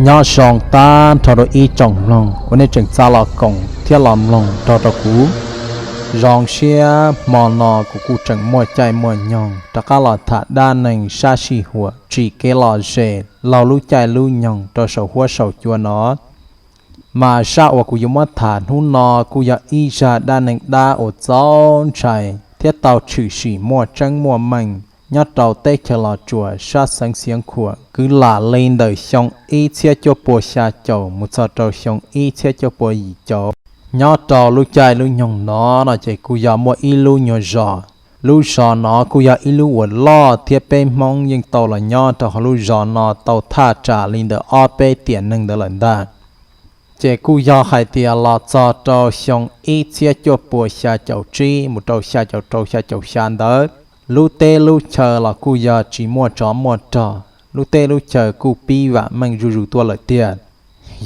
Nyob zoo tag nrho rau ib tsoom mloog uas nej tseem txav los koom thiab los mloog nrog rau kuv. Zoo siab hmo no kuv kuj tseem muaj caij muaj nyoog rov qab los tham dab neeg sab sij huam tsim kev lom zem laug lub caij lub nyoog rau saum huab saum cua no. Mas zaj uas kuv yuav muab tham hnub no kuj yog ib zaj dab neeg dab uas txaus ntshai thiab tau tshwm sim muaj tseeb muaj meej nyob rau teb chaws Los Tsuas sab xeev Xiav Khuam kwv lam li ntawm xyoo ib txhiab cuaj pua xya caum mus txog rau xyoo ib txhiab cuaj pua yim caum. Nyob rau lub caij lub nyoog no no ces kuj yog muaj ib lub nyuag zos. Lub zos no kuj yog ib lub uas loj thiab peb Hmoob yeej tau los nyob rau hauv lub zos no tau thaj tsam li ntawm ob peb tiam neeg ntawd lawm ntag. Ces kuj yog hais tias los txog rau xyoo ib txhiab cuaj pua xya caum tsib mus rau xya caum rau xya caum xya ntawd, lub teb lub chaw los kuj yog tsis muaj tsov muaj rog, lub teb lub chaw kuj pib vam meej zuj zus tuaj lawm tiag.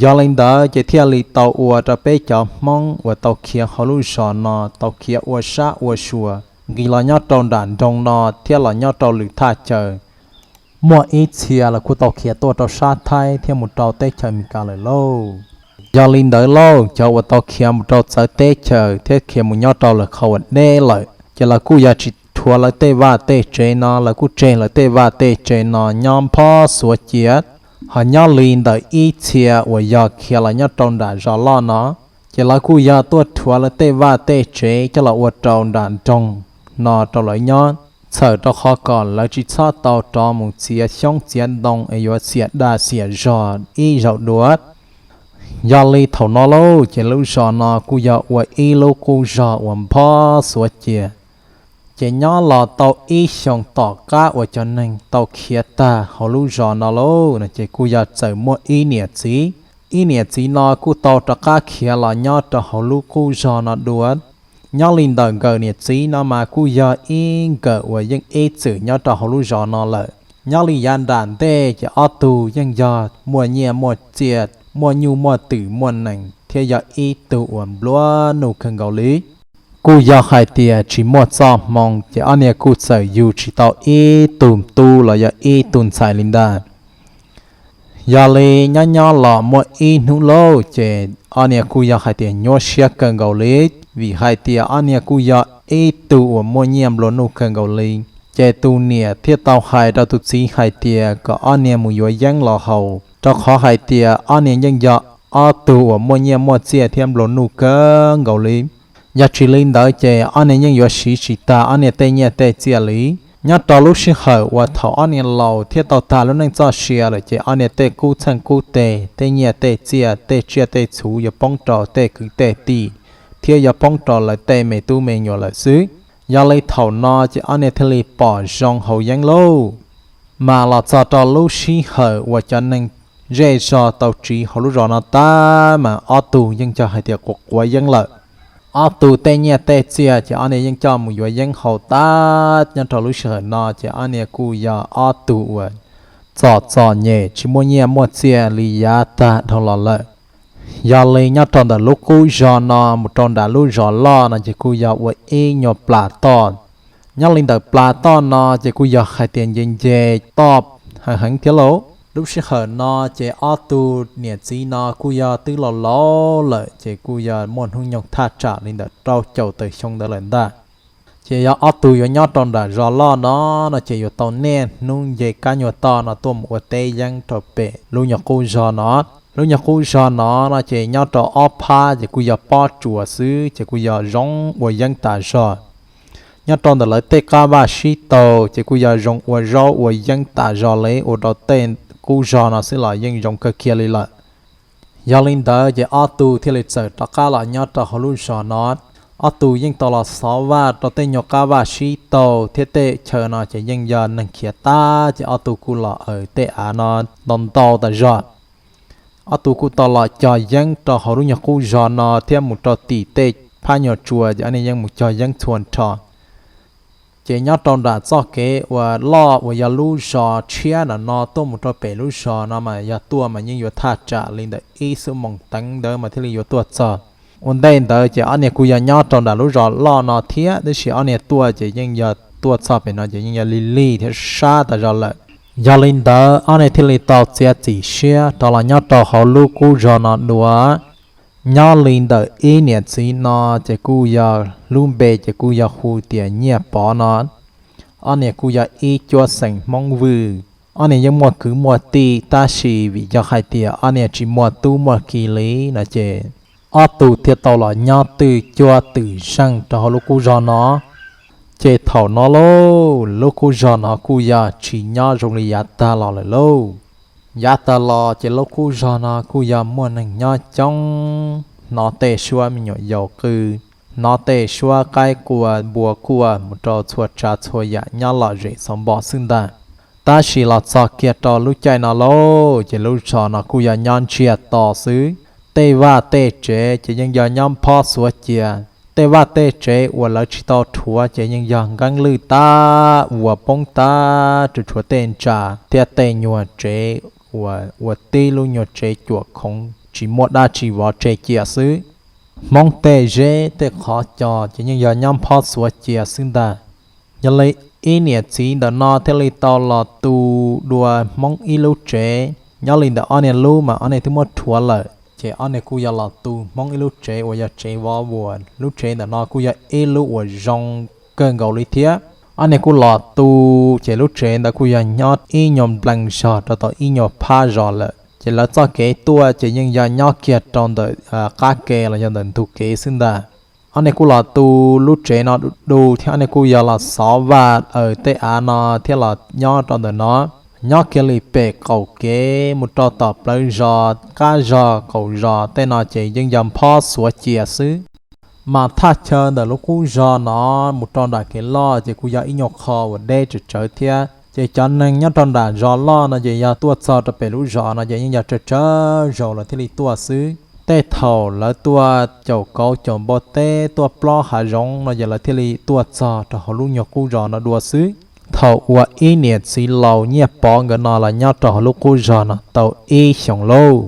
Yog li ntawd ces thiaj li tau ua rau peb cov Hmoob uas tau khiav hauv lub zos no tau khiav ua sab ua sua, nqis los nyob rau nram nroog no thiab los nyob rau lwm thaj chaw. Muaj ib txhia los kuj tau khiav tuaj rau sab Thaib thiab mus rau teb chaws Amelikas lawm lauj. Yog li ntawd lauj, cov uas tau khiav mus rau txawv teb chaws thiab khiav mus nyob rau lawv qhov uas deb lawm, ces lawv kuj yog tsis rhuav lawv tej vaj tej tsev no, lawv kuj tseg lawv tej vaj tej tsev no nyob nphob xuav cia. Ho nyob li ntawm ib txhia uas yog khiav los nyob rau nram zos loj no, ces lawv kuj yog tuaj rhuav lawv tej vaj tej tsev coj los ua rau nram nroog no rau lawv nyob, txhawm rau qhov kom lawv tsis txhob tau rov mus txiav xyoob txiav ntoo es yuav xiam dag xiam zog ib zaug dua. Yog li thaum no lauj, ces lub zos no kuj yog ua ib lub qub zog uas nphob xuav cia. Ces nyob los tau ib xyoos tom qab uas cov neeg tau khiav tag hauv lub zos no lauj no ces kuj yog txawm muaj ib niam txiv. Ib niam txiv no kuj tau rov qab khiav los nyob rau hauv lub qub zog no dua. Nyob li ntawm nkawm niam txiv no mas kuj yog ib nkawm uas yeej ib txwm nyob rau hauv lub zos no lawm. Nyob li yav nram ntej ces ob tug yeej yog muaj nyiaj muaj txiaj, muaj nyuj muaj twm muaj nees thiab yog ib tug uas nplua nuj kawg nkaus li. Kuj yog hais tias tsis muaj txoj hmoo ces ob niag kuj txawm yug tsis tau ib tug tub los yog ib tug ntxhais li ntag. Yog li nyob nyob los muaj ib hnub lauj ces ob niag kuj yog hais tias nyuaj siab kawg nkaus li, vim hais tias ob niag kuj yog ib tug uas muaj nyiaj nplua nuj kawg nkaus li. Ces tus niam thiaj tau hais rau tus txiv hais tias kom ob niag mus yuav yeeb los haus, rau qhov hais tias ob niag yeej yog ob tug uas muaj nyiaj muaj txiaj thiab nplua nuj kawg nkaus li. Yog tsis li ntawd ces ob niag yeej yuav siv tsis tag ob niag tej nyiaj tej txiaj li. Nyob rau lub sij hawm uas thaum ob niag laus thiab tau tag lub neej txoj sia lawm ces ob niag tej qub txheej qub teg, tej nyiaj tej txiaj, tej tsiaj tej txhu yuav poob rau tej kwv tej tij, thiab yuav poob rau lawv tej me tub me nyuam lawm xwb. Yog li thaum no ces ob niag thiaj li pom zoo haus yeeb lauj. Mas los txog rau lub sij hawm uas cov neeg zej zog tau tsiv hauv lub zos no tag mas ob tug yeej yog hais tias quav quav yeeb lawm. Ob tug tej nyiaj tej txiaj ces ob niag yeej coj mus yuav yeeb haus tag. Nyob rau lub sij hawm no ces ob niag kuj yog ob tug uas txom txom nyem tsis muaj nyiaj muaj txiaj li yav tag dhau los lawm. Yog li nyob rau ntawm lub qub zos no mus rau nram lub zos loj no ces kuj yog ua ib nyuag plas toj. Nyob li ntawm plas toj no ces kuj yog hais tias nce nce toj heev heev thiab lauj. Lub sij hawm no ces ob tug niam txiv no kuj yog twb laus laus lawm ces kuj yog muaj hnub nyoog thaj tsam li ntawm rau caum tawm xyoo ntawd lawm ntag. Ces yog ob tug yuav nyob rau nram zos loj no, no ces yuav tau niaj hnub nce kab nyuag toj no tuaj mus ua teb yeeb rau pem lub nyuag qub zog no. Lub nyuag qub zog no, no ces nyob rau ob phab ces kuj yog pob tsuas xwb ces kuj yog zoo ua yeeb tas zog. Nyob rau ntawm lawv tej qab vaj sib taug ces kuj yog zoo ua zaub ua yeeb tas zog li, ua rau tej qub zog no xwb los yeej zoo kawg kiag li lawm. Yog li ntawd ces ob tug thiaj li txawm rov qab los nyob rau hauv lub zos no. Ob tug yeej tau los xov vaj rau tej nyuag qab vaj sib taug thiab tej chaw no ces yeej yog neeg khiav tag ces ob tug kuj los aws tej av no ntau ntau tas zog. Ob tug kuj tau los cog yeeb rau hauv lub nyuag qub zos no thiab mus rau tim tej phab nyuag tsua ces ob niag yeej mus cog yeeb txhua nrho. Ces nyob rau nram txoj kev uas loj uas yog lub zos tshiab no no tuaj mus rau pem lub zos no mas yog tuaj mas yeej yuav thaj tsam li ntawm ib xuab moos teev ntawd mas thiaj li yuav tuaj txog. Ua ntej ntawd ces ob niag kuj yog nyob rau nram lub zos loj no thiab, tab sis ob niag tuaj ces yeej yog tuaj txog pem no ces yeej yog lig lig thiab sab tas zog lawm. Yog li ntawd ob niag thiaj li tau txiav txim siab rov los nyob rau hauv lub qub zog no dua. Nyob li ntawm ib niam txiv no ces kuj yog lub npe ces kuj yog hu tias Nyiaj Pov no. Ob niag kuj yog ib cuab xeem Hmoob Vwj. Ob niag yeej muaj kwv muaj tij tab sis vim yog hais tias ob niag tsis muaj tub muaj ki li no ces ob tug thiaj tau los nyob twj cuab twm zeej rau hauv lub qub zog no. Ces thaum no lauj, lub qub zog no kuj yog tsis nyob zoo li yav tag los lawm lauj. Yav tag los ces lub qub zog no kuj yog muaj neeg nyob coob, hnov tej suab me nyuam yaus qw, hnov tej suab qaib quaj npua quaj mus rau txhua tsav txhua yam nyob lom zem xov npo xwb ntag. Tab sis los txog kiag rau lub caij no lauj, ces lub zog no kuj yog nyob ntsiag to xwb. Tej vaj tej tsev ces yeej yog nyob phob xuav cia. Tej vaj tej tsev uas lawv tsis tau rhuav ces yeej yog nqeeb lwj tag uas poob tag, tsuas tshuav tej ntsa thiab tej nyuag tsev uas ua tib lub nyuag tsev cuam khoov tsis muaj dab tsi vov tseg cia xwb. Hmoob tej zeb tej qhov cos ces yeej yog nyob phob xuav cia xwb ntag. Yog li ib niam txiv ntawm no thiaj li tau los tu dua Hmoob ib lub tsev. Nyob li ntawm ob niag lub mas ob niag twb muab rhuav lawm, ces ob niag kuj yog los tu Hmoob ib lub tsev uas yog tsev vov vuas. Lub tsev ntawm no kuj yog ib lub uas zoo kawg nkaus li thiab. Ob niag kuj los tu, ces lub tsev ntawd kuj yog nyob ib nyuag nplees zog rau tau ib nyuag phab zos lawm. Ces lawv txoj kev tuaj ces yeej yog nyob kiag rau ntawm qab ke los yog ntawm ntug kev xwb ntag. Ob niag kuj los tu lub tsev no du du thiab ob niag kuj yog los xov vaj aws tej av no thiab los nyob rau ntawm no. Nyob kiag li pem qaum kev mus rau tom plawv zos, qab zog qaum zos tej no ces yeej yog phob xuav cia xwb. Mas thaj chaw ntawm lub qub zog no mus rau nram kev loj ces kuj yog ib nyuag qho uas deb tsawv tsawv thiab. Ces cov neeg nyob rau nram zos loj no ces yog tuaj txog rau pem lub zos no ces yeej yog tsawg tsawg zaus lawv thiaj li tuaj xwb. Tej thaum lawv tuaj caum kauv caum npua teb tuaj plob hav zoov no ces lawv thiaj li tuaj txog rau hauv lub nyuag qub zos no dua xwb. Thaum uas ib niam txiv laus Nyiaj Pov nkawd no los nyob rau hauv lub qub zog no tau ib xyoos lauj,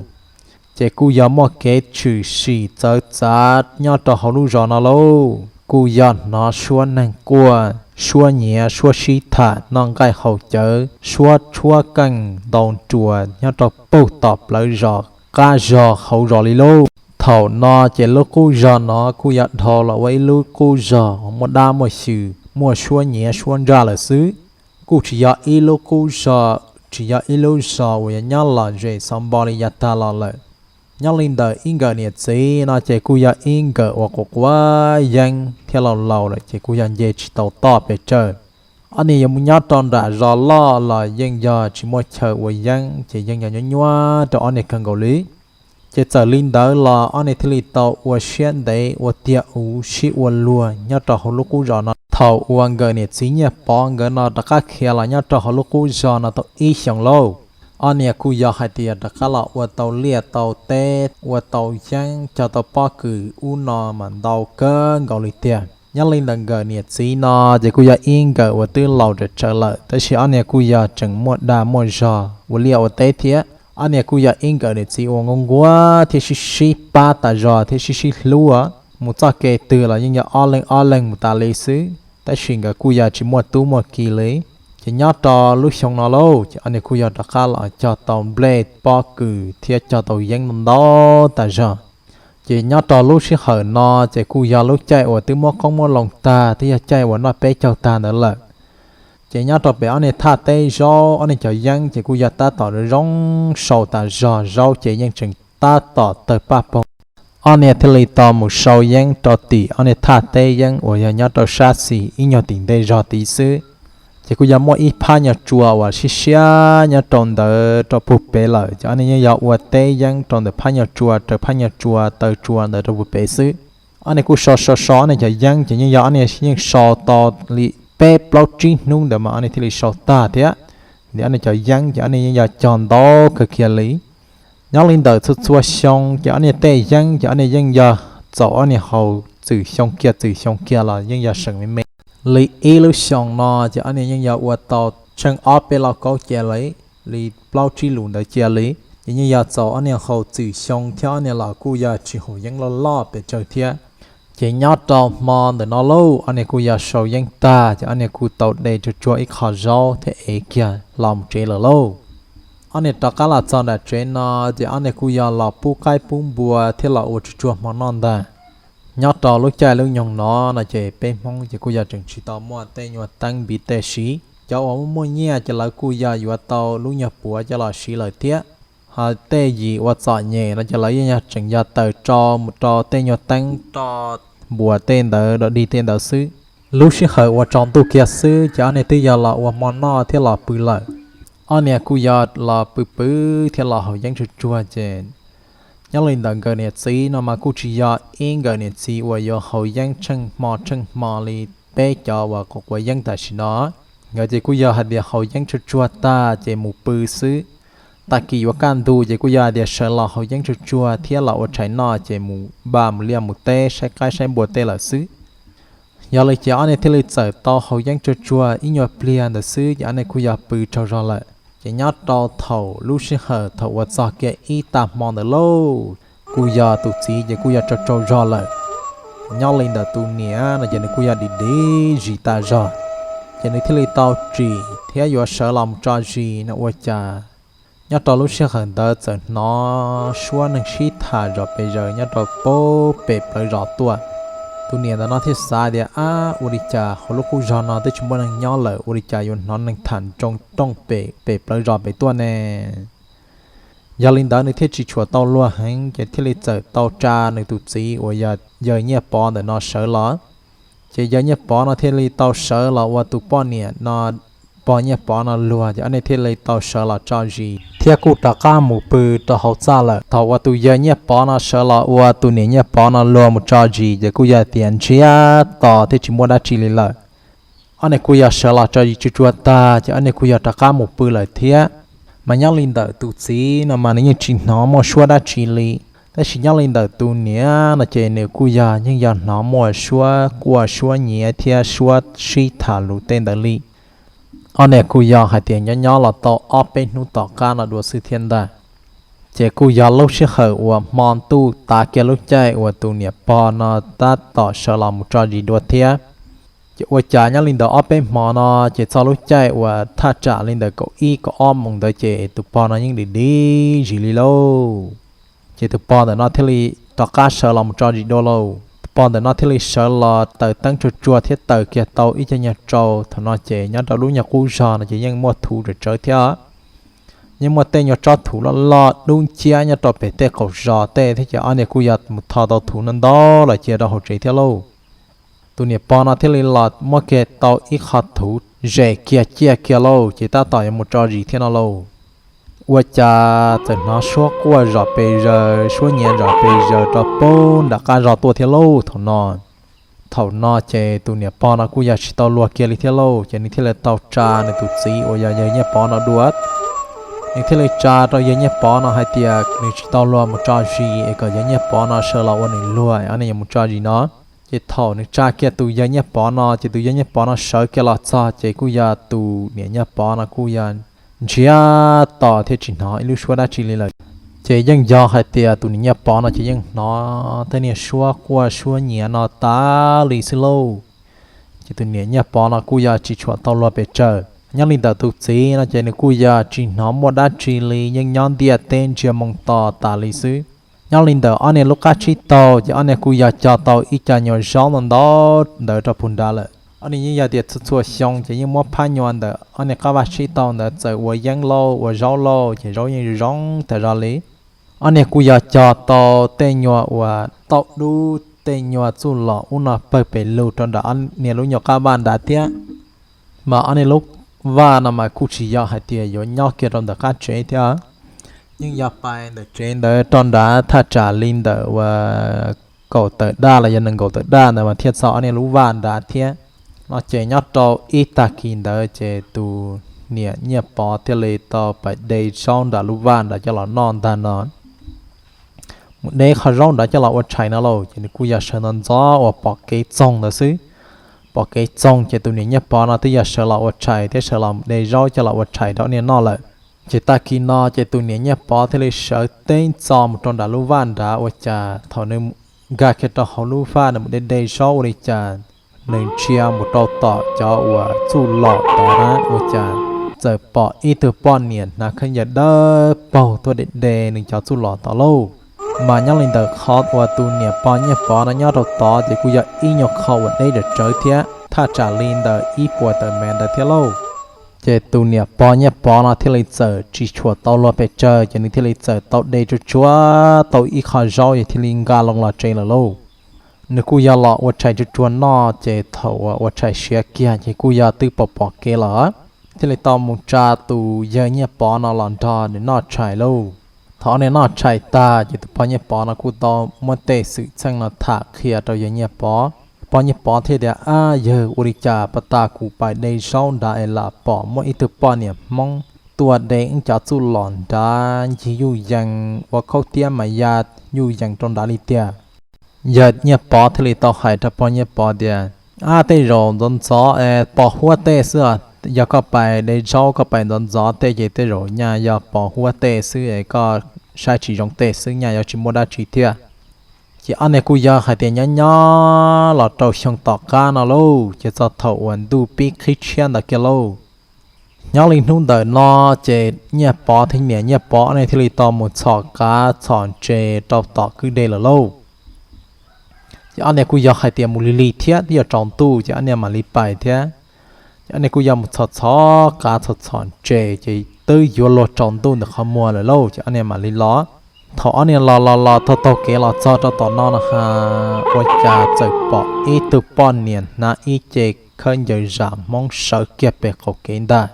ces kuj yog muaj kev tshwm sim txawv txav nyob rau hauv lub zos no lauj. Kuj yog hnov suab neeg quaj, suab nyiav, suab sib tham noj nqaij haus cawv, suab tshuab keej ntaus nruas nyob rau puag tom plawv zos, qab zog hauv zos li lauj. Thaum no ces lub qub zog no kuj yog dhau los ua ib lub qub zog uas muaj dab muaj xyw, muaj suab nyiav suab ntsaj lawm xwb. Kuj tsis yog ib lub qub zog, tsis yog ib lub zos uas yog nyob lom zem xov npo li yav tag los lawm. Nyob li ntawm ib nkawm niam txiv no ces kuj yog ib nkawm uas quav quav yeeb thiab laus laus lawm ces kuj yog nce tsis tau toj pes tsawg. Ob niag yuav mus nyob rau nram zos loj los yeej yog tsis muaj chaw ua yeeb ces yeej yog nyuaj nyuaj rau ob niag kawg nkaus li. Ces txawm li ntawd los ob niag thiaj li tau ua siab ntev ua tiag uv sib ua luag nyob rau hauv lub qub zos no. Thaum uas nkawm niam txiv Nyiaj Pov nkawd no rov qab khiav los nyob rau hauv lub qub zog no tau ib xyoos lauj, ob niag kuj yog hais tias rov qab los ua tau liaj tau teb ua tau yeeb cog tau pob kws ub no mas ntau kawg nkaus li tiag. Nyob li ntawm nkawm niam txiv no ces kuj yog ib nkawm uas twb laus tsawv tsawv lawm tab sis ob niag kuj yog tseem muaj dag muaj zog ua liaj ua teb thiab. Ob niag kuj yog ib nkawm niam txiv uas nquag nquag thiab sib sib pab tas zog thiab sib sib hlub, mus txoj kev twg los yeej yog ob leeg ob leeg mus tas li xwb tab sis nkawd kuj yog tsis muaj tub muaj ki li. Ces nyob rau lub xyoo no lauj ces ob niag kuj yog rov qab los cog tau nplej pob kws thiab cog tau yeeb ntau tas zog. Ces nyob rau lub sij hawm no ces kuj yog lub caij uas twb muab qoob muab loo tag thiab yog caij uas noj peb caug tag ntawd lawm. Ces nyob rau pem ob niag thaj teb zaub ob niag cov yeeb ces kuj yog tab tom zoo sau tas zog, zaub ces yeej tseem tab tom tawg paj poog. Ob niag thiaj li tau mus sau yeeb rau tim ob niag thaj teb yeeb uas yog nyob rau sab xis ib nyuag tim ntej zog tid xwb. Ces kuj yog muaj ib phab nyuag tsua uas siab siab nyob rau ntawd rau puag pem lawm ces ob niag yeej yog ua teb yeeb rau ntawm phab nyuag tsua raws phab nyuag tsua taw tsua ntawd rau puag pem xwb. Ob niag kuj sau sau sau ob niag cov yeeb ces yeej yog ob niag yeej sau tau li peb plaub tsib hnub ntawd mas ob niag thiaj li sau tag thiab. Vim ob niag cov yeeb ces ob niag yeej yog cog ntau kawg kiag li. Nyob li ntawm txhua txhua xyoo ces ob niag tej yeeb ces ob niag yeej yog txaus ob niag haus txwm xyoo kiag txwm xyoo kiag los yeej yog seem me me. Li ib lub xyoo no ces ob niag yeej yog ua tau tsheej ob peb lauj kaub cia li, li plaub tsib lus ntawd cia li, ces yeej yog txaus ob niag haus txwm xyoo thiab ob niag los kuj yog tsis haus yeeb loj loj pes tsawg thiab. Ces nyob rau hmo ntawm no lauj, ob niag kuj yog sau yeeb tag ces ob niag kuj tau de tsuag tsuag ib qho zaub thiab ev kiag los mus tsev lawm lauj. Ob niag rov qab los txog nram tsev no, ces ob niag kuj yog los pub qaib pub npua thiab los ua tsuag tsuag hmo noj ntag. Nyob rau lub caij lub nyoog no no ces peb Hmoob ces kuj yog tseem tsis tau muaj tej nyuag teeb npiv tej siv. Cov uas muaj muaj nyiaj ces lawv kuj yog yuav tau lub nyuag puav coj los siv lawm thiab. Ho tej yim uas txom nyem no ces lawv yeej yog tseem yog taws rau mus rau tej nyuag teeb roj npuas tej ntawd dog dig tej ntawd xwb. Lub sij hawm uas tsaus ntuj kiag xwb ces ob niag twb yog los ua hmo noj thiab los pw lawm. Ob niag kuj yog los pw pw thiab los haus yeeb tsuag tsuag ces nyob li ntawm nkawd niam txiv no mas kuj tsis yog ib nkawd niam txiv uas yuav haus yeeb tsheej hmo tsheej hmo li peb cov uas quav quav yeeb tam sim no. Nkawd ces kuj yog hais tias haus yeeb tsuag tsuag tag ces mus pw xwb. Tag kis yuav kaj ntug ces kuj yog hais tias sawv los haus yeeb tsuag tsuag thiab los ua tshais noj ces mus npaj mus liaj mus teb saib qaib saib npua tej lawm xwb. Yog li ces ob niag thiaj li txawm tau haus yeeb tsuag tsuag ib nyuag pliag ntawd xwb ces ob niag kuj yog pw tsaug zog lawm. Ces nyob rau thaum lub sij hawm thaum uas txog kiag ib tag hmo ntawd lauj, kuj yog tus txiv ces kuj yog tsaug tsaug zog lawm. Nyob li ntawm tus niam no ces nws kuj yog dim dim zis tas zog, ces nws thiaj li tau tsim thiab yuav sawv los mus tso zis no ua cas nyob rau lub sij hawm ntawd txawm hnov suab neeg sib tham zom pes zaws nyob rau pem plawv zos tuaj. Tus niam ntawm no thiaj xav tias, ab, ua li cas hauv lub qub zog no twb tsis muaj neeg nyob lawm, ua li cas yuav hnov neeg tham nroo rooj pem pem plawv zos pem tuaj ne? Yog li ntawd nws thiaj tsis tshua tau luag heev ces thiaj li txawm tau tsa nws tus txiv uas yog yawg Nyiaj Pov ntawm no sawv los. Ces yawg Nyiaj Pov no thiaj li tau sawv los ua tus poj niam no, pog Nyiaj Pov no luag ces ob niag thiaj li tau sawv los tso zis thiab kuj rov qab mus pw rau hauv txaj lawm. Thaum uas tus yawg Nyiaj Pov no sawv los ua tus niam Nyiaj Pov no luag mus tso zis ces kuj yog tias ntsiag to thiab tsis muaj dab tsi li lawm. Ob niag kuj yog sawv los tso zis tsuag tsuag tag ces ob niag kuj yog rov qab mus pw lawm thiab. Mas nyob li ntawm tus txiv no mas nws yeej tsis hnov muaj suab dab tsi li, tab sis nyob li ntawm tus niam no ces nws kuj yog yeej yog hnov muaj suab quaj suab nyiav thiab suab sib tham lus tej ntawd li. Ob niag kuj yog hais tias nyob nyob los tau ob peb hnub tom qab no dua xwb thiab ntag. Ces kuj yog lub sij hawm uas hmo ntuj tav kiag lub caij uas tus niam pog no tab tom sawv los mus tso zis dua thiab. Ces ua cas nyob li ntawm ob peb hmo no ces txog lub caij uas thaj tsam li ntawm kaum ib kaum ob moos ntawd ces tus pog no yeej dim dim zis li lauj. Ces tus pog ntawm no thiaj li rov qab sawv los mus tso zis dua lauj. Tus pog ntawm no thiaj li sawv los taws teeb tsuag tsuag thiab taws kiag tau ib co nyuag tsau. Thaum no ces nyob rau lub nyuag qub zog no ces yeej muaj thuv tsawv tsawv thiab. Yeej muaj tej nyuag tsob thuv loj loj dub nciab nyob rau pem tej qaum zos tej thiab ces ob niag kuj yog mus tho tau thuv no ntau los cia rau hauv tsev thiab lauj. Tus niam pog no thiaj li los muab kiag tau ib qho thuv zes kiag ciaj kiag lauj ces tab tom yuav mus tso zis thiab no lauj. Ua cas txawm hnov suab quaj zom pes zaws suab nyiav zom pes zaws rau pem nram qab zos tuaj thiab lauj thaum no. Thaum no ces tus niam pog no kuj yog tsis tau luag kiag li thiab lauj ces nws thiaj li tau tsa nws tus txiv uas yog yawg Nyiaj Pov no dua. Nws thiaj li tsa rau yawg Nyiaj Pov no hais tias nws tsis tau luag mus tso zis es kom yawg Nyiaj Pov no sawv los ua nws luag ob niag yuav mus tso zis no. Ces thaum nws tsa kiag tus yawg Nyiaj Pov no ces tus yawg Nyiaj Pov no sawv kiag los txog ces kuj yog tus niam Nyiaj Pov no kuj yog ntsiag to thiab tsis hnov ib lub suab dab tsi li lawm. Ces yeej yog hais tias tus niam Nyiaj Pov no ces yeej hnov tej niag suab quaj suab nyiav no tas li xwb lauj. Ces tus niam Nyiaj Pov no kuj yog tsis tshua tau luag pes tsawg. Nyob li ntawm tus txiv no ces nws kuj yog tsis hnov muaj dab tsi li, yeej nyob ntiaj teb ntsia moo to tas li xwb. Nyob li ntawm ob niag lub qab tsib taug ces ob niag kuj yog cog tau ib co nyuag zaub ntau ntau ntawd rau puag nrad lawm. Ob niag yeej yog tias txhua txhua xyoo ces yeej muab phab nyuag ntawm ob niag qab vaj tsib taug ntawd txawm ua yeeb lauj ua zaub lauj ces zaub yeej zoo tas zog li. Ob niag kuj yog cog tau tej nyuag uas tauj dub tej nyuag txuj lom ub no pawg pes lug rau nram ob niag lub nyuag qab vaj nrad thiab. Mas ob niag lub vaj no mas kuj tsis yog hais tias yuav nyob kiag rau ntawm qab tsev thiab, yeej yog pais ntawm tsev ntawd rau nrad thaj tsam li ntawm uas kaum tawm daj los yog nees nkaum tawm daj ntawd mas thiaj txog ob niag lub vaj nrad thiab. No ces nyob rau ib tag kis ntawd ces tus niam Nyiaj Pov thiaj li tau pais de zaub nram lub vaj nrad coj los noj ntag no. Mus de qhov zaub nrad coj los ua tshais no lauj, ces nws kuj yog sawv ntxov ntxov uas pom kev txoog ntawd xwb. Pom kev txoog ces tus niam Nyiaj Pov no twb yog sawv los ua tshais thiab sawv los de zaub coj los ua tshais rau niag noj lawm. Ces tag kis no ces tus niam Nyiaj Pov thiaj li sawv teb txo mus rau nram lub vaj nrad ua cas thaum nws nkag kiag rau hauv lub vaj nws mus de de zaub ua li cas, nws ntsia mus rau tom cov uas txuj lom tod na ua cas txawm pom ib tug poj niam hnav khaub ncaws dawb paug tuaj de de nws cov txuj lom tod lauj. Mas nyob li ntawm qhov uas tus niam pog Nyiaj Pov no nyob rau tod ces kuj yog ib nyuag qho uas deb tsawv thiab thaj tsam li ntawm ib puas tawm mev ntawd thiab lauj. Ces tus niam pog Nyiaj Pov no thiaj li txawm tsis tshua tau luag pes tsawg ces nws thiaj li txawm tau de tsuag tsuag tau ib qho zaub es thiaj li nqa loo los tsev lawm lauj. Nws kuj yog los ua tshais tsuag tsuag noj ces thaum uas ua tshais siav kiag ces kuj yog twb pom pom kev lawm, thiaj li tau mus tsa tus yawg Nyiaj Pov no los nrog nws noj tshais lauj. Thaum ob niag noj tshais tag ces tus pog Nyiaj Pov no kuj tau muab tej xwm txheej no tham qhia rau yawg Nyiaj Pov. Pog Nyiaj Pov thiaj tias, Ab yawg, ua li cas pas tas kuv pais de zaub nrad es lam pom muaj ib tug poj niam Hmoob tuaj de wb cov txuj lom nrad ncig yuj yees ua khaub tiab mas ya yuj yees rau nrad li tiag. Yawg Nyiaj Pov thiaj li tau hais rau pog Nyiaj Pov tias, Ab, tej zaum ntxov ntxov es pos huab tej xwb, yog koj pais de zaub koj pais ntxov ntxov tej ces tej zaum nyaj yog pos huab tej xwb es koj saib tsis zoo tej xwb, nyaj yuav tsis muaj dab tsi thiab. Ces ob niag kuj yog hais tias nyob nyob los rau xyoo tom qab no lauj, ces txog thaum uas ntuj pib qhib tshiab ntawd kiag lauj. Nyob li hnub ntawm no ces Nyiaj Pov thiab niam Nyiaj Pov ob niag thiaj li tau mus txhom qav txhom ntses rau tom kwj deg lawm lauj. Ces ob niag kuj yog hais tias mus lig lig thiab twb yuav tsaus ntuj ces ob niag mam li pais thiab. Ces ob niag kuj yog mus txhom txhom qav txhom txhom ntses ces twb yuav luag tsaus ntuj ntawm qhov muag lawm lauj ces ob niag mam li los. Thaum ob niag los los los taug taug kev los txog rau tom no no ha, ua cas txawm pom ib tug poj niam hnav ib ce khaub ncaws zam Hmoob sawv kiag pem qaum kev ntag.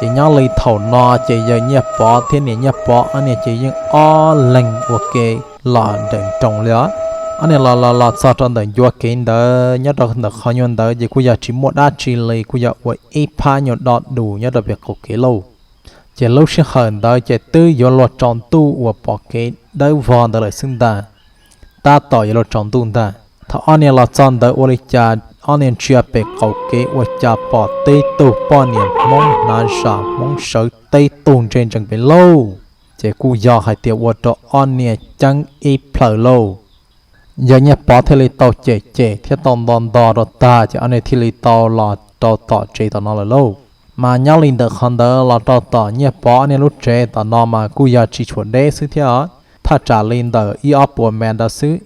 Ces nyob li thaum no ces yawg Nyiaj Pov thiab niam Nyiaj Pov ob niag ces yeej ob leeg ua ke los nrawm nroos li os. Ob niag los los los txog rau ntawm ncua kev ntawd, nyob rau ntawm qhov nyuag ntawd ces kuj yog tsis muaj dab tsi li, kuj yog ua ib phab nyuag do dus nyob rau pem qaum kev lauj. Ces lub sij hawm ntawd ces twb yuav luag tsaus ntuj uas pom kev dawb vog ntawd lawm xwb ntag. Tab tom yuav luag tsaus ntuj ntag. Thaum ob niag los txog ntawd ua li cas ob niag ntsia pem qaum kev ua cas pom tib tug poj niam Hmoob hnav zam Hmoob sawv tib tug ntse ntsees pem lauj. Ces kuj yog hais tias ua rau ob niag ceeb ib plhaws lauj. Yawg Nyiaj Pov thiaj li tau cem cem thiab tau nto nto rau tag ces ob niag thiaj li tau los rau tom tsev tom no lawm lauj. Mas nyob li ntawm qhov ntawd los rau tom Nyiaj Pov ob niag lub tsev tom no mas kuj yog tsis tshua deb xwb thiab os, thaj tsam li ntawm ib ob puas mev ntawd xwb.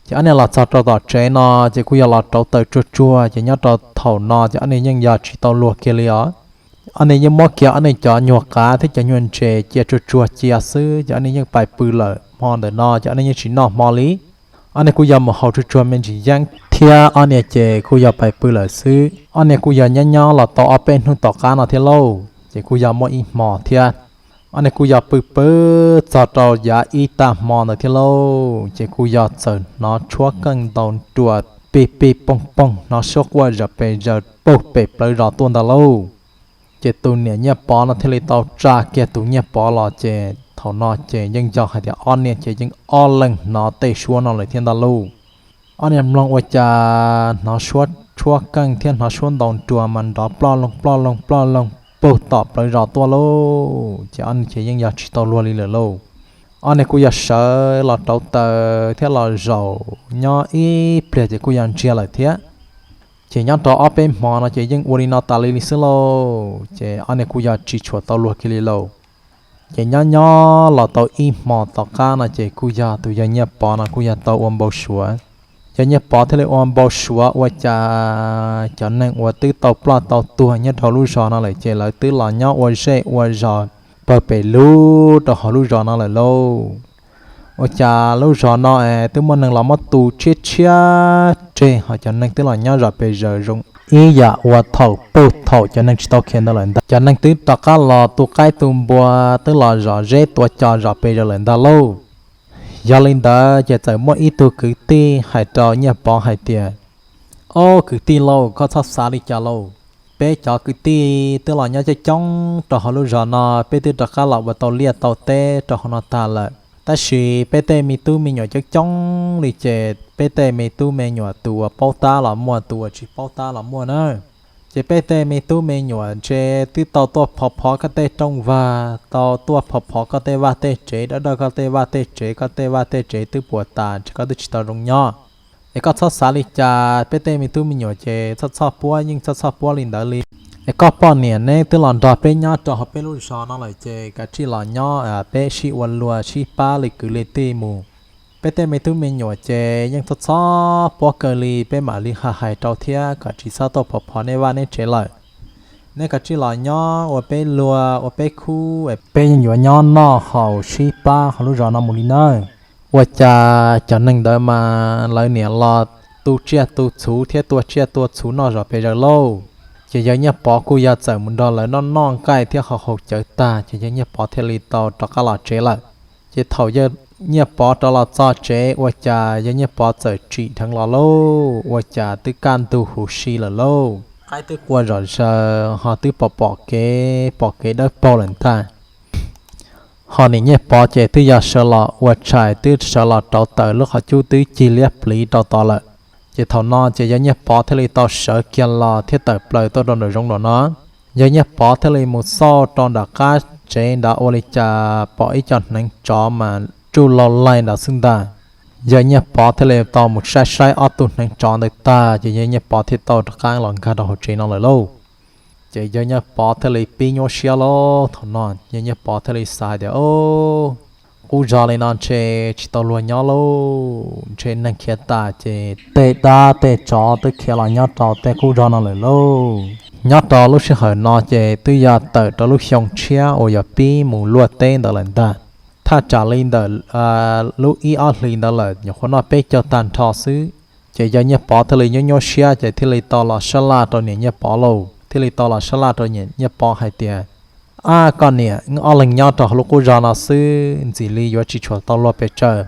Ces ob niag los txog rau tom tsev no ces kuj yog los rauv taws tsuag tsuag ces nyob rau thaum no ces ob niag yeej yog tsis tau luag kiag li os. Ob niag yeej muab kiag ob niag cov nyuag qav thiab cov nyuag ntses cia tsuag tsuag cia xwb ces ob niag yeej pais pw lawm. Hmo ntawm no ces ob niag yeej tsis noj hmo li. Ob niag kuj yog mus haus tsuag tsuag me ntsis yeeb thiab ob niag ces kuj yog pais pw lawm xwb. Ob niag kuj yog nyob nyob los tau ob peb hnub tom qab no thiab lauj, ces kuj yog muaj ib hmo thiab. Ob niag kuj yog pw pw txog rau yav ib tag hmo ntawd thiab lauj, ces kuj yog txawm hnov tshuab qeej ntau nruas pig pig poog poog, hnov suab quaj zom pes zaws paug pem plawv zos tuaj ntag lauj. Ces tus niam Nyiaj Pov no thiaj li tau tsa kiag tus Nyiaj Pov los, ces thaum no ces yeej yog hais tias ob niag ces yeej ob leeg hnov tej suab no lawm thiab ntag lauj. Ob niag mloog ua cas hnov suab tshuab qeej thiab hnov suab ntau nruas mas nrov ploj loog ploj loog ploj loog puag tom plawv zos tuaj lauj, ces ob niag ces yeej yog tsis tau luag li lawm lauj. Ob niag kuj yog sawv los rauv taws thiab los zaum nyob ib pliag ces kuj yog ntsiag lawm thiab. Ces nyob rau ob peb hmo no ces yeej ua li no tas li li xwb lauj, ces ob niag kuj yog tsis tshua tau luag kiag li lauj. Ces nyob nyob los tau ib hmo tom qab no ces kuj yog tus yawg Nyiaj Pov no kuj yog tau ua npau suav. Yawg Nyiaj Pov thiaj li ua npau suav ua cas cov neeg uas twb tau ploj tau tuag nyob rau lub zos no lawm ces lawv twb los nyob ua zej ua zos pawg pem lug rau hauv lub zos no lawm lauj. Ua cas lub zos no es twb muaj neeg los muab tu tshiab tshiab tseg, ho cov neeg twb los nyob zom pes zaws zoo ib yam uas thaum puag thaum cov neeg tsis tau khiav ntawd lawm ntag. Cov neeg twb rov qab los tu qaib tu npua, twb los zom zeb tua cos zom pes zaws lawm ntag lauj. Yog li ntawd ces txawm muaj ib tug kwv tij hais rau Nyiaj Pov hais tias, Ob kwv tij lauj, koj txhob xav li cas lauj. Peb cov kwv tij twb los nyob coob coob rau hauv lub zos no, peb twb rov qab los ua tau liaj tau teb rau hauv no tag lawm. Tab sis peb tej me tub me nyuam coob coob li ces peb tej me tub me nyuam tus uas paub tab los muaj, tus uas tsis paub tab los muaj na. Ces peb tej me tub me nyuam ntshe twb tau tuaj phov phov koj tej rooj vag, tau tuaj phov phov koj tej vaj tej tsev, dawb dawj koj tej vaj tej tsev, koj tej vaj tej tsev twb puas tas ntshe koj twb tsis tau zoo nyob. Es koj txhob xav li cas, peb tej me tub me nyuam ces txhob txhob puab, yeej txhob txhob puab li ntawd li. Es koj poj niam neb twb los nrog peb nyob rau hauv peb lub zos no lawm ces kav tsij los nyob peb sib ua luag sib pab li kwv li tij mus. Peb tej me tub me nyuam ces yeej txhob txhob puab kawg li, peb mam li hais hais rau thiab kom tsis txhob tuaj phov phov nej vaj nej tsev lawm. Neb kav tsij los nyob ua peb luag ua peb khub, peb yeej yuav nyob noj haus sib pab hauv lub zos no mus li nawb. Ua cas cov neeg ntawd mas lawv niam los tu tsiaj tu txhuv thiab tua tsiaj tua txhuv noj zom pes zaws lauj. Ces yawg Nyiaj Pov kuj yog txawm mus nrog lawv noj noj nqaij thiab haus haus cawv tag ces yawg Nyiaj Pov thiaj li tau rov qab los tsev lawm. Ces thaum yawg Nyiaj Pov rov los txog tsev ua cas yawg Nyiaj Pov txawm tsim dheev los lauj, ua cas twb kaj ntug huv si lawm lauj. Qaib twb qua zom zaws ho twb pom pom kev, pom kev dawb paug lawm ntag. Ho niam Nyiaj Pov ces twb yog sawv los ua tshais, twb sawv los rauv taws, lub qhov cub twb cig liab pliv rau tod lawm. Ces thaum no ces yawg Nyiaj Pov thiaj li tau sawv kiag los thiab tawm plaws tuaj rau nram zoov nram no. Yawg Nyiaj Pov thiaj li mus xauj rau nram qab tsev nrad ua li cas pom ib co hneev tsov mas tsuj laug laig nrad xwb ntag. Yawg Nyiaj Pov thiaj li tau mus saib saib ob tug hneev tsov ntawd tag ces yawg Nyiaj Pov thiaj tau rov qab los nkag rau hauv tsev no lawm lauj. Ces yawg Nyiaj Pov thiaj li pib nyuaj siab lauj. Thaum no yawg Nyiaj Pov thiaj li xav hais tias, Qub zog li no ntshe tsis tau luag nyob lauj, ntshe neeg khiav tas ces tej dab tej tsov twb khiav los nyob rau tej qub zog no lawm lauj. Nyob rau lub sij hawm no ces twb yog tawm rau lub xyoo tshiab uas yog pib mus luaj teb ntawd lawm ntag. Thaj tsam li ntawm lub ib ob hlis ntawd lawm nyuam qhuav noj peb caug tag nrho xwb. Ces yawg Nyiaj Pov thiaj li nyuaj nyuaj siab ces thiaj li tau los sab laj rau niam Nyiaj Pov lauj, thiaj li tau los sab laj rau niam Nyiaj Pov hais tias, Ab koj niam, wb ob leeg nyob rau hauv lub qub zog no xwb ntxim li yuav tsis tshua tau luag pes tsawg.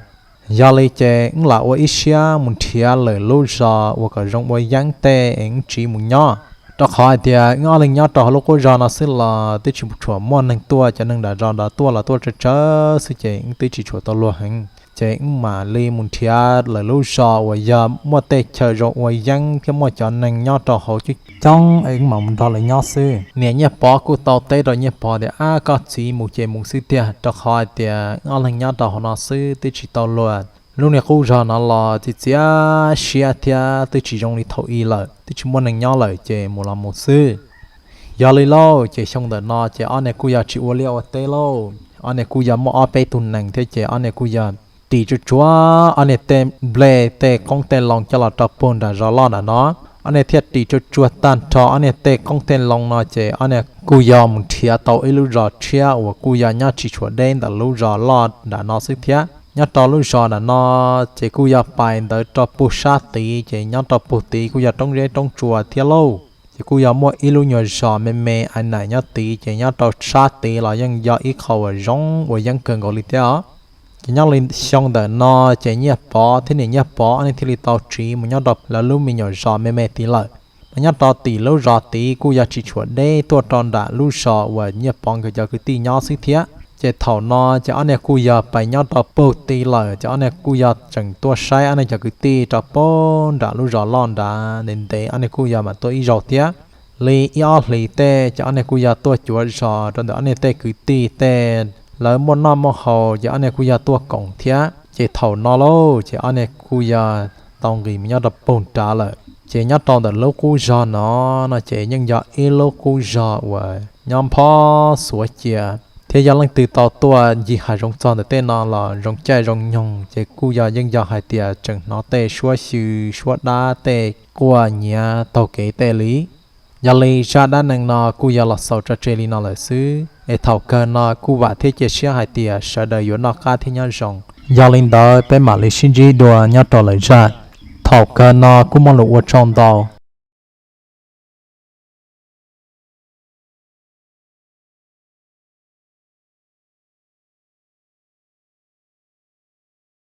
Yog li ces wb lam ua ib siab mus nrhiav lwm lub zos uas kom zoo ua yeeb tej es wb tsiv mus nyob. Rau qhov hais tias wb ob leeg nyob rau hauv lub qub zog no xwb los twb tsis tshua muaj neeg tuaj, cov neeg nram zos nrad tuaj los tuaj tsawg tsawg xwb ces wb twb tsis tshua tau luag heev. Ces wb mam li mus nrhiav lwm lub zos uas yog muaj tej chaw zoo ua yeeb thiab muaj cov neeg nyob rau hauv coob coob es wb mam mus nrog lawv nyob xwb. Niam Nyiaj Pov kuj tau teb rau Nyiaj Pov tias, Ab koj txiv, mus ces mus xwb tiag, rau qhov hais tias wb ob leeg nyob rau hauv no xwb twb tsis tau luag. Lub niag qub zog no los txias txias siab thiab twb tsis zoo li thaum ub lawm, twb tsis muaj neeg nyob lawm ces mus los mus xwb. Yog li lauj, ces xyoo ntawm no ces ob niag kuj yog tsis ua liaj ua teb lauj, ob niag kuj yog muaj ob peb tug nees thiab ces ob niag kuj yog ris tsuag tsuag ob niag tej nplej tej qoob tej loo coj los rau puag nram zos loj nram no. Ob niag thiaj ris tsuag tsuag tag nrho ob niag tej qoob tej loo no ces ob niag kuj yog mus nrhiav tau ib lub zos tshiab uas kuj yog nyob tsis tshua deb ntawm lub zos loj nram no xwb thiab. Nyob rau lub zos nram no ces kuj yog pais ntawd rau puag sab tid ces nyob rau puag tid kuj yog roob zeb roob tsua thiab lauj. Ces kuj yog muaj ib lub nyuag zos me me ais naim nyob tid ces nyob rau sab tid los yeej yog ib qho uas zoo uas yeeb kawg nkaus li thiab os. Ces nyob li xyoo ntawm no ces Nyiaj Pov thiab niam Nyiaj Pov ob niag thiaj li tau tsiv mus nyob rau lawv lub me nyuam zos me me tid lawm. Mas nyob rau tim lub zos tid kuj yog tsis tshua deb tuaj rau nram lub zos uas Nyiaj Pov nkawd cov kwv tij nyob xwb thiab. Ces thaum no ces ob niag kuj yog pais nyob rau puag tid lawm ces ob niag kuj yog tseem tuaj saib ob niag cov kwv tij rau puag nram lub zos loj nrad ntev ntev, ob niag kuj yog mam tuaj ib zaug thiab. Li ib ob hlis tej ces ob niag kuj yog tuaj cuav zos rau ntawm ob niag tej kwv tij tej, lawv muaj noj muaj haus ces ob niag kuj yog tuaj koom thiab. Ces thaum no lauj ces ob niag kuj yog tau nqis mus nyob rau puag nrad lawm. Ces nyob rau ntawm lub qub zog no, no ces yeej yog ib lub qub zog uas nyob nphob xuav cia, thiab yog leej twg tau tuaj ncig hav zoov txog ntawm tej no los zoo caij zoo nyoog ces kuj yog yeej yog hais tias tseem hnov tej suab xyw suab dab tej quaj nyiav taug kev tej li. Yog li zaj dab neeg no kuj yog los xaus tso tseg li no lawm xwb es thaum kawg no kuj vam thiab cia siab hais tias sawv daws yuav noj qab thiab nyob zoo. Yog li ntawd peb mam li sib ntsib dua nyob rau lwm zaj. Thaum kawg no kuj muaj lus ua tsaug ntau.